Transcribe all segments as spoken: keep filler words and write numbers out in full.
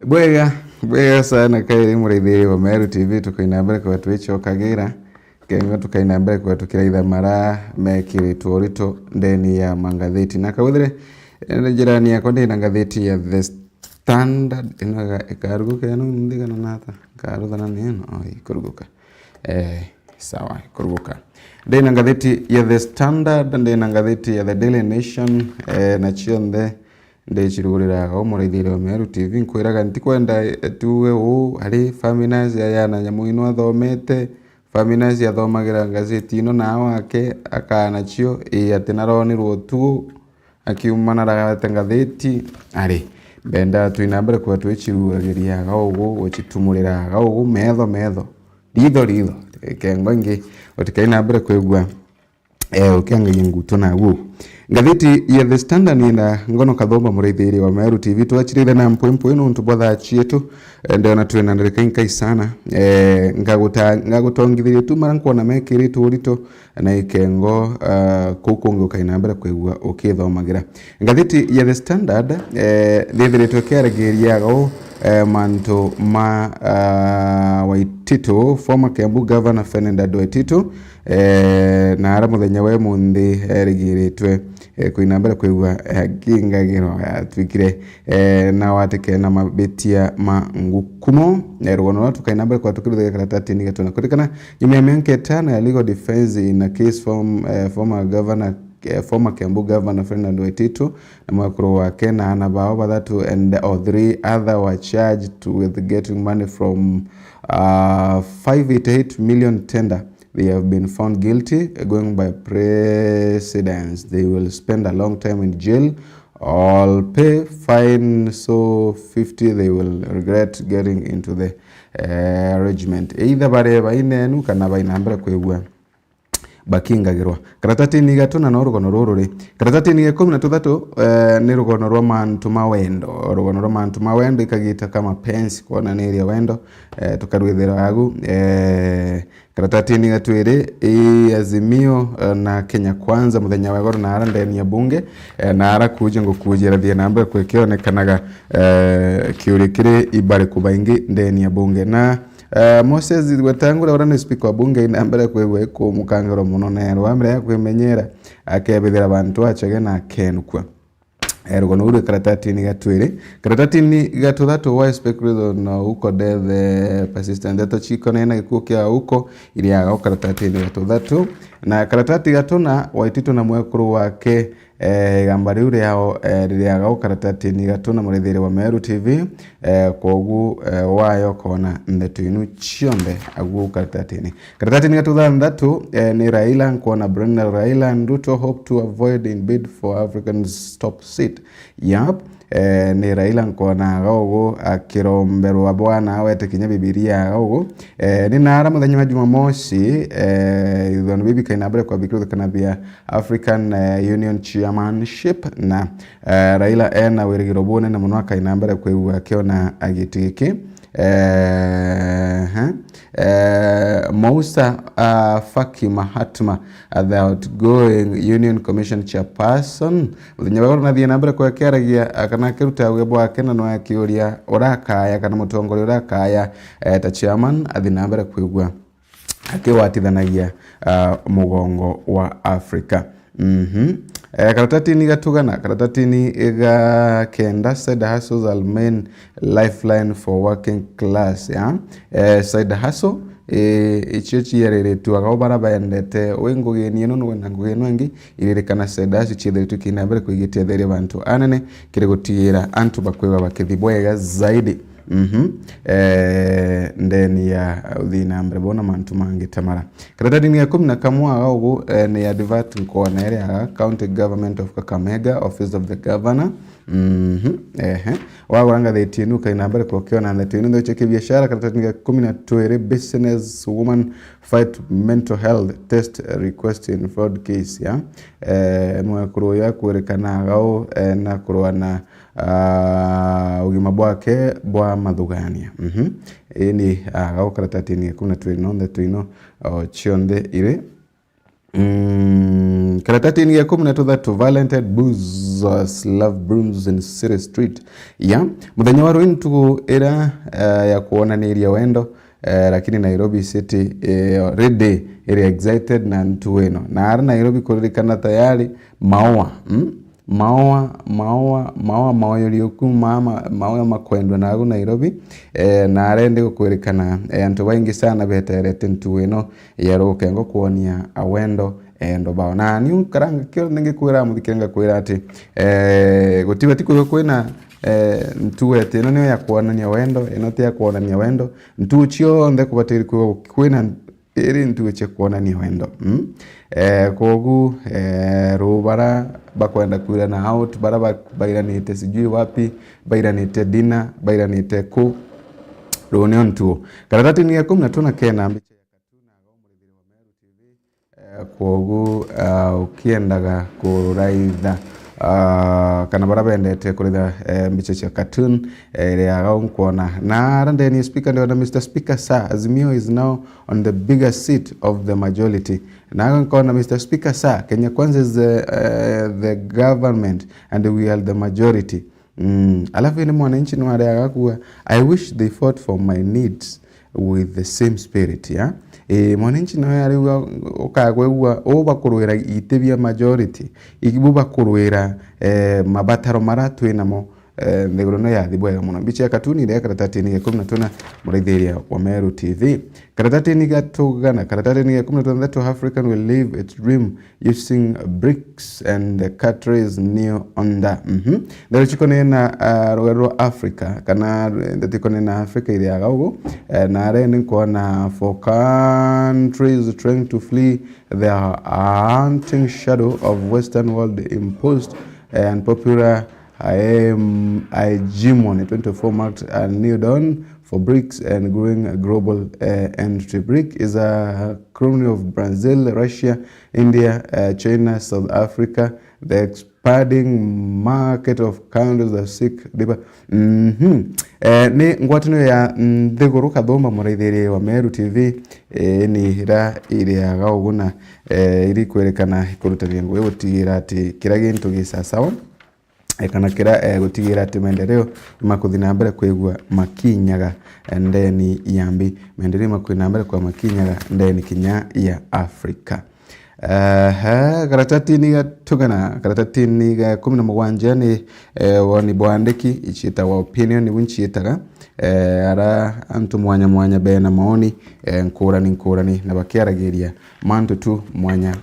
Bwega, bwega sana kairi muraithiria wa Meru T V, tukaina mbere kwa twicokagira, kengwa tukaina mbere kwa tukiraitha mara mekiritwe urito ndeni ya mangatheti. Na kauthire, eh, jirani yakwa ndina ngatheti ya The Standard, ino ika-, ikaruguka ino nthigana nata? Nkaruthana ni ino, oh, ikuruguka. Eh, sawa, ikuruguka. Ndina ngatheti ya The Standard, ndina ngatheti ya The Daily Nation, eh, na cionthe ndiciruguriraga u muraithiria wa Meru T V, nkwiraga ntikwenda, eh, tuuge uu, ari Faminas ya, ya na nyamu ino athomete, Faminas athomagira ngazeti ino na wake akaana cio, ii ati naronirwe utuku, akiuma naragate ngatheti, ari, mbenda twina mbere kwa twicirugagiriaga ugu, gucitumuriraga ugu, metho metho, ritho ritho, kengwa ingi, utikaina mbere kwigua eh, ukiangagia nguto naguo. Ngatheti ya The Standard nienda ngono kathomba muraithiria wa Meru T V, twachirithe na mpwimpwi nuntu bwa thaa cietu, eh, ndiona twina ndarika inkai sana. Eh, ngaguta-, ngagutongithiria tu mara nkwona mekiritwe urito na ikengo, ah, kuu kungi ukaina mbere kwigua ukithomagira. Ngatheti ya The Standard, eh, thiithiritwe ikiaragiriaga u, eh, mantu ma, ah, Waititu, former Kiambu Governor Ferdinand Waititu, eh, na ara muthenya wa munthi erigiritwe, eh, kuina mbere kwigua, eh, akingagirwa atwikire, eh, na watike na mabitia ma ngukumo. Eh, rugono rwa tukaina mbere kwa tukiruthagia karatatini gatuna. Kuririkana, nyuma ya mianka itano ya legal defense in a case from, eh, former governor, eh, former Kiambu Governor Ferdinand Waititu na mwekuru wake na ana bao bathatu and, or three other were charged with getting money from, uh, five eighty-eight million tender. They have been found guilty, going by precedence. They will spend a long time in jail or pay fine, so fifty they will regret getting into the, eh, regiment. Either bare bainenu kana baina mbere kwigua bakingagirwa. Karatatini gatuna no rugono ruru ri. Karatatini ga ikumi na tuthatu, eh, ni rugono rwa mantu ma wendo. Rugono rwa mantu ma wendo ikagita kama pensi kwonaniria wendo, eh, tukarwithira agu, eh, Karatatini ga twiri, ii Azimio, eh, na Kenya Kwanza, muthenya wa igoro na ara ndeni ya bunge, eh, na ara kuuja ngukujira thie na mbere kwikionekanaga, eh, kiuri kiri ibariku baingi ndeni ya bunge. Na, eh, Moses Wetangula, uria ni speaker wa bunge, ina mbere kwigua ikumukangirwa muno na erwa amira ya kwimenyera, akebithira bantu achage na akenukua. Eh, rugono ruu rwi karatatini ga twiri. Karatatini ga tuthatu, why speculation on Ouko death, eh, persistent. Ndeto cikonena gikuo kia Ouko iriaga u karatatini ga tuthatu. Na karatati ga tuna, Waititu na mwekuru wake, eh, igamba riu riao, eh, ririaga u karatatini ga tuna, murithiri wa Meru T V, eh, kwogu, eh, wayo kona ndeto inu cionthe agu karatatini. Karatatini ga tuthanthatu, eh, ni Raila, nkwona Brendan Raila and Ruto hope to avoid in bid for African's top seat. Yap, eh, ni Raila nkwona aga ugu akiromberwa bwana awete kinya Bibilia aga ugu. Eh, ni nara muthenya wa Jumamosi, eh, ithurano bibi kaina mbere kwa bikiruthe kana bia African, eh, Union Chairmanship na, eh, Raila ena wirigiro bunene muno akaina mbere kwigua akiona agiti giki. Eh, eh, Moussa, ah, Faki Mahatma, ah, the outgoing Union Commission chairperson, muthenya wa igoro nathie na mbere kwa akiaragia, ah, kana akiruta wia bwake na no akiuria urakaya kana mutongoria urakaya, eh, ta chairman athi na mbere kwigua akiwatithanagia, ah, mugongo wa Africa. Mhm. Eh, karatatini ga tugana, karatatini ga kenda, side hustles are main lifeline for working class, ya. Eh, side hustle, eh, icio ciariritwe aga bara bendete, wi ngugi ni ino, nugwenda ngugi ino ingi, iririkana side hustle ciethiritwe kina mbere kuigitetheria bantu anene, kiri gutigira antu bakwigua bakithi bwega zaidi. Mhm. Eh, ndeni ya uthii na mbere bona mantu mangi ta mara. Karatatini ga ikumi na kamwe aga ugu, eh, ni advert nkwona iri aga, County Government of Kakamega, Office of the Governor. Mhm. Ehe. Wagura ngatheti inu ukaina mbere kwa ukiona ndeto inu nthoche kibiashara, karatatini ga ikumi na twiri, business woman fight mental health, test request in fraud case, ya. Eh, mwekuru uyu akwirikanaga u, eh, na kurwa na ah, ugima bwake bwa mathugania. Mhm. Ii ni, ah, gau karatatini ga ikumi na twiri no ndeto ino, o, cionthe iri. Mm, karatatini ga ikumi na tuthatu, violent booze. As love blooms in city street. Ya, muthenya wa rui ntugu ira, eh, ya kwonaniria wendo, eh, lakini Nairobi City, eh, already iri excited na ntugu ino. Na ara Nairobi kuririkana tayari maua, mm? Maua, maua, maua maoyoriuku, ma-, ma-, maua makwendwa nagu Nairobi. Eh, na arendi gukwirikana, eh, antu baingi sana beterete ntugu ino ya rukengo kwonia awendo endo bao. Na niu nkaranga kionthe ngikwira muthikire ngakwira ati, eh, gutibati kwithirwa kwina, eh, ntugu eti ino niyo ya kwonania wendo, ino ti ya kwonania wendo. Ntugu cionthe kubatiri kwithirwa kwina iri ntugu cia kwonania wendo. Mm? Eh, kwogu, eh, ruu bara bakwenda kwirana out, bara ba-, bairanite sijui wapi, bairanite dinner, bairanite ku, ruu nio ntugu. Karatatini ga ikumi na tuna kena mbicha ya cartoon aga umurithiri wa Meru T V. Eh, kwogu, ah, ukiendaga kururaitha, ah, kana bara bendete kuritha, eh, mbicha cia cartoon, eh, iri aga unkwona. Na ara ndeni speaker ndiona, Mister Speaker, sir, Azimio is now on the bigger seat of the majority. Na aga nkona, Mister Speaker, sir, Kenya Kwanza is the, eh, the government and we are the majority. Mm. Alafu indi mwananchi nwariaga kuga, I wish they fought for my needs with the same spirit, ya. E, mwananchi nawe ariuga, ukakwigua, u bakurwira iti bia majority, ibu bakurwira, eh, mabataro mara twinamo, eh, nthiguru no yathi bwega muno. Mbicha ya katuni iria karatatini ga ikumi na tuna, muraithiria wa Meru T V. Karatatini ga tugana, karatatini ga ikumi na tuna, African will live its dream using bricks and countries new order. Mhm. Ndeto cikonene na, ah, rugari rwa Africa, kana ndeto ikonene na Africa iriaga ugu, eh, na aria ni nkwona for countries trying to flee the hunting shadow of Western world imposed, eh, and popular, um, hegemony. Twenty-four marked a new dawn for bricks and growing global, eh, entry. Bric is a acronym of Brazil, Russia, India, eh, China, South Africa, the expanding market of countries that seek deeper. Mhm. Eh, ni ngwataniro ya nthiguru kathumba muraithirie wa Meru T V, eh, ni ira iriaga ugu na, eh, iri kwerekana ikurutania ngugi gutigira ati kira gintu gi sasawa. Eh, kana kira, eh, gutigira ati maendeleo ni makuthi na mbere kwigua makinyaga, eh, ndeni ya mbi. Maendeleo ni makuthi na mbere kwa makinyaga ndeni kinya ya Africa. Ehe, karatatini ga tugana, karatatini ga ikumi na mugwanja ni, eh, woni bwa andiki, iciitagwa opinion, nibu nciitaga, eh, ara antu mwanya mwanya bena maoni, eh, nkurani nkurani, na bakiaragiria mantu tu mwanya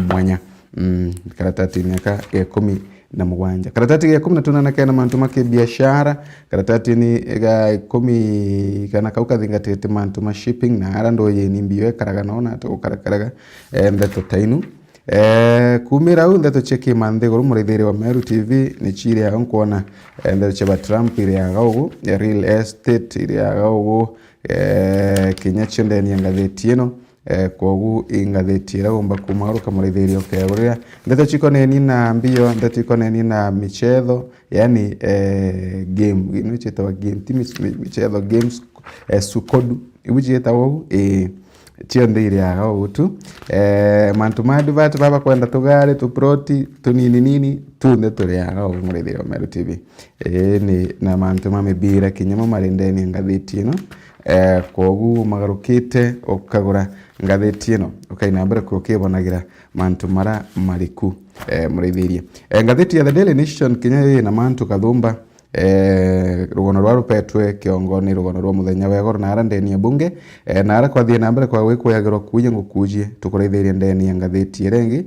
mwanya. Mm, karatatini aka ga ikumi na mugwanja. Karatati ga ikumi na tunana kena mantu ma kibiashara, karatatini ga ikumi kana kau kathingatite mantu ma shipping, na ara ndoyeni mbio ekaraga nona tugukarakaraga, eh, ndeto ta inu. Eh, kumira au ndeto cia kimanthiguru, muraithiria wa Meru T V, ni ciria au nkwona, eh, ndeto cia ba Trump iriaga ugu, eh, real estate iriaga ugu, eh, kinya cio ndeni ya ngathiti ino. Eh, kwogu i ngathiti iria umba kumauruka muraithiria ukegurira. Ndeto cikoneni na mbio, ndeto ikoneni na michetho, yani, eh, game, ino ciitagwa game, ti mich-, mi-, michetho, games, eh, sukodu, ibu ciitagwa ugu, eh, cionthe iriaga ugu tu. Eh, mantu ma advert baba kwenda tugari, tuproti, tunini nini, tunthe turiaga ugu muraithiria wa Meru T V. Ii, ni na mantu ma mibira kinya mo mari ndeni ya ngathiti ino. Eh, kwogu umagarukite ukagura ngathiti ino, ukai na mbere kukibonagira mantu mara mariku, eh, muraithirie. Eh, ngathiti ya The Daily Nation kinya ii na mantu kathumba, eh, rugono rwa rupetwe kiongo ni rugono rwa muthenya wa igoro na ara ndeni ya bunge, eh, na ara kwathie na mbere kwa gwikuyagirwa kuuja ngukujie, tukuraithirie ndeni ya ngathiti iria ingi.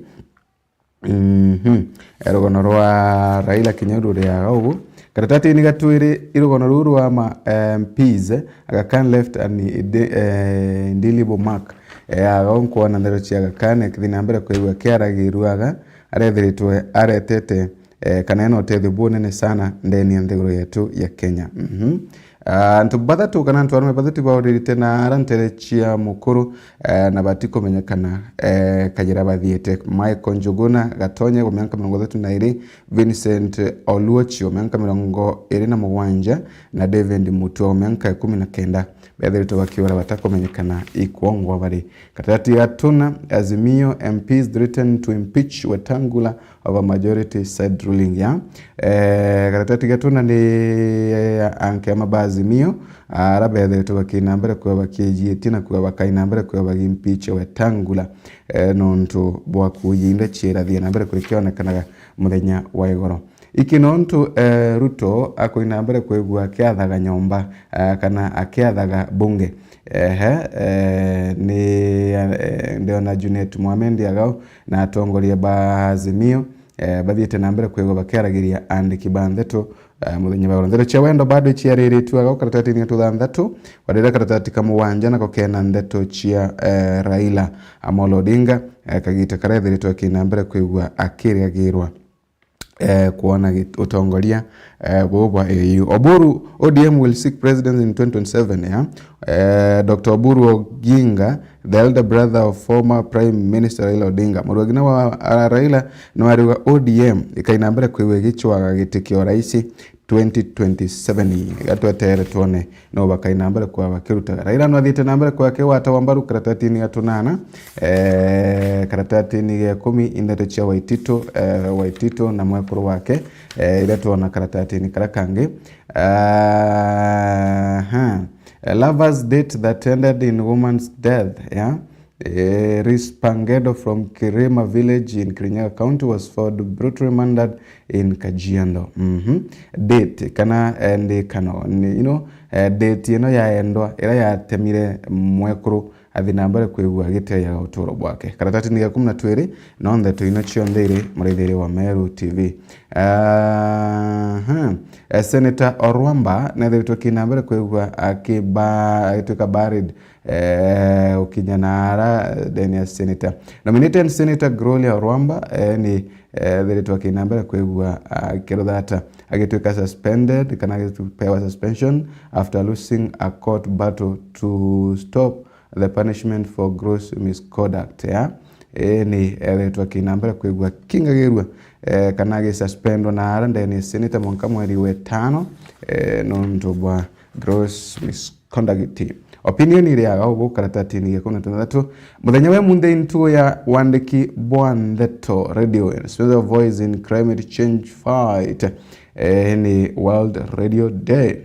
Mhm. Eh, rugono rwa Raila kinya ruriaga ugu. Karatatini ga twiri, i rugono ruu rwa ma, eh, M Ps, Aga Khan left an inde-, eh, indelible mark. Eh, aga nkwona ndeto cia Aga Khan akithi na mbere kwigua kiaragiruaga, arethiritwe aretete, eh, kana ena utethio bunene sana ndeni ya nthiguru yetu ya Kenya. Mhm. Ah, antu bathatu kana antu arume bathatu baurite na ara ntere cia mukuru, eh, na batikumenyekana, eh, kajira bathiite. Michael Njuguna Gatonye wa miaka mirongo ithatu na iri, Vincent Oluoch wa miaka mirongo iri na mugwanja, na David Mutua wa miaka ikumi na kenda, bethiritwe bakiura batakumenyekana ikwongwa bari. Karatati gatuna, Azimio M Ps threaten to impeach Wetangula over majority side ruling, ya. Eh, karatati gatuna ni, eh, ankema ba Azimio, ara bethiritwe bakina mbere kweba bakijitie na kweba bakaina mbere kweba bagi impeach Wetangula, eh, nontu bwa kuuja inda ciirathia na mbere kuri kionekanaga muthenya wa igoro. Iki nontu, eh, Ruto akuina mbere kwigua akiathaga nyomba, eh, kana akiathaga bunge. Ehe, eh, ni, eh, ndiona Junet Mohamed Agau na atongoria ba Azimio, eh, bathiite na mbere kwigua bakiaragiria andiki ba ndeto, eh, muthenya wa igoro. Ndeto cia wendo bado iciariritue Agau karatatini ga tuthanthatu, warire karatati ka mugwanja nako kena ndeto cia, eh, Raila Amolo Odinga, eh, kagita karia ethiritwe akina mbere kwigua akiragirwa, eh, kwona git-, utongoria, eh, buu bwa A U. Oburu, O D M will seek president in twenty twenty-seven, ya. Eh, Doctor Oburu Oginga, the elder brother of former Prime Minister Raila Odinga. Murwegina wa, ah, Raila nwariuga O D M ikaina mbere kwigua igicwaga giti kia urais twenty twenty-seven. Iga twetere twone no bakaina mbere kwa bakirutaga. Raila no athiite na mbere kwa kigwata wa mbaru karatatini ga tunana, eh, karatatini ga ikumi, indeto cia Waititu, eh, Waititu na mwekuru wake, eh, iria twona karatatini karia kangi. Aha. A lover's date that ended in woman's death, yeah? Eh, Rispangedo from Kirima village in Kirinyaga County was found brutally murdered in Kajiado. Mhm. Date, kana, eh, ndikano, ni, you know, eh, date ino ya endwa, ira yatemire mwekuru athi na mbere kwigua agiteyaga uturo bwake. Karatatini ga ikumi na twiri, no ndeto ino cionthe iri muraithiria wa Meru T V. Aha. Eh, Senator Orwamba nethiritwe kina mbere kwigua akiba-, agituika buried, eh, ukinya na ara, eh, ndene ya Senator. Nominated Senator Gloria Orwamba, eh, ni, eh, ethiritwe akina mbere kwigua akiruthata agituika suspended kana agitupewa suspension after losing a court battle to stop the punishment for gross misconduct, ya. Ii ni ethiritwe akina mbere kwigua akingagirua, eh, kana agisuspendwa na ara ndene ya Senator mwanka mweri wa itano, eh, nontu bwa gross misconduct. Opinion iri aga ugu karatatini ga ikumi na thanthatu. Muthenya wa munthi ntugo ya wandiki bwa ndeto radio, instrumental voice in climate change fight, eh, ni World Radio Day.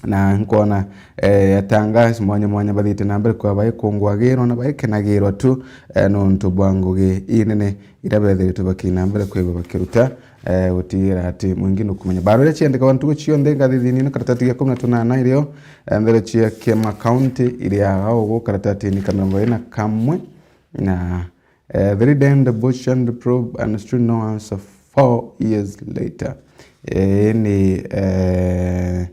Na nkwona, eh, atangazi mwanya mwanya bathiite na mbere kwa baikungwagirwa na baikenagirwa tu, eh, nontu bwa ngugi inene iria bethiritwe bakina mbere kwigua bakiruta, eh, gutigira ati mwingi nukumenya. Barua iria ciandikagwa ntuku cionthe ngathithini ni karatati ga ikumi na tunana irio, eh, ndeto cia Kiama County iri aga ugu karatatini ka mirongo iri na kamwe, na, eh, the read end, the butcher and the probe and still no answer four years later. Eh, ni, eh,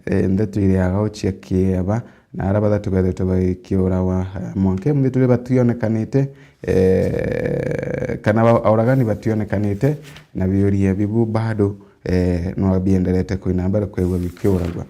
eh, ndeto iri aga ucia kieba, na ara bathatu bethiritwe bakiurawa, eh, mwanka munthi turi bationekanite, eh, kana ba-, auragani bationekanite, na biuria bibu bado, eh, no bienderete kwina mbere kwigua bikiuragwa.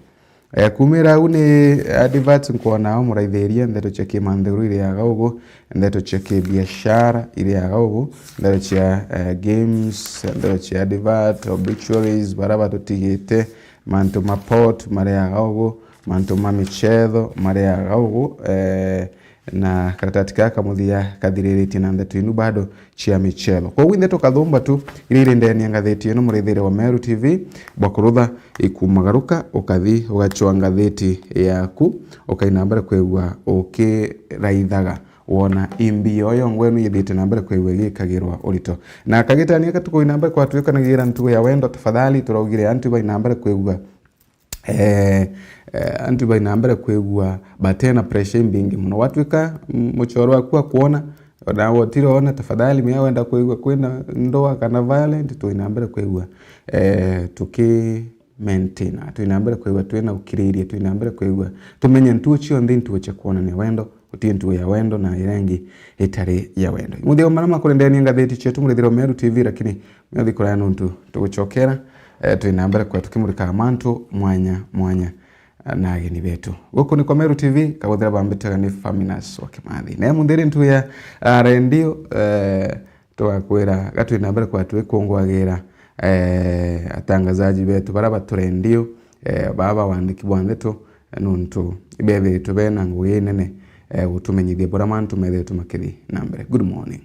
Eh, kumira au ni advert nkwona au muraithirie ndeto cia kimanthiguru iri aga ugu, ndeto cia kibiashara iri aga ugu, ndeto cia, eh, games, ndeto cia advert, obituaries, bara batutigite, mantu ma port mari aga ugu, mantu ma michetho mari aga ugu, eh, na karatati gaka kamuthia kathiriritie na ndeto inu bado cia michetho. Koguo ndeto kathumba tu iria iri ndene ya ngathiti ino, muraithiria wa Meru T V, bwa kurutha ikumagaruka, ukathi ugacwa ngathiti yaku, ukaina mbere kwigua ukiraithaga wona imbi yoyo ngwenu yithite na mbere kwigua igikagirwa urito. Na kagitania katuku ina mbere kwatuikanagira ntugo ya wendo, tafadhali turaugire antu baina mbere kwigua eh, eh, antu baina mbere kwigua batena pressure imbingi muno. Watwika, mm, muchoro waku akwona, nawe utire ona, tafadhali, mea wenda kwigua kwina ndoa kana violent, twina mbere kwigua, eh, tuki maintain, twina mbere kwigua twina ukiriria, twina mbere kwigua tumenye ntuo cionthe ntuo cia kuonania wendo, utie ntuo ya wendo na iria ingi itari ya wendo. Muthia mara makurendenia ngathiti cietu murithiro Meru T V, lakini miothi kuraya nuntu tugucokera, eh, twina mbere kwa tukimurikaga mantu mwanya mwanya. na ageni betu. Guku ni kwa Meru T V, kaguthira bambitaga ni Faminas wa Kimathi. Na munthiri ntu ya, ah, rendio, eh, tugakwira gatwi na mbere kwa twikunguagira, eh, atangazaji betu bara batu rendio, eh, baba wandiki bwa ndeto, nuntu ibethiritwe bena ngugi nene, eh, gutumenyithia buria mantu methiritwe makithi na mbere. Good morning.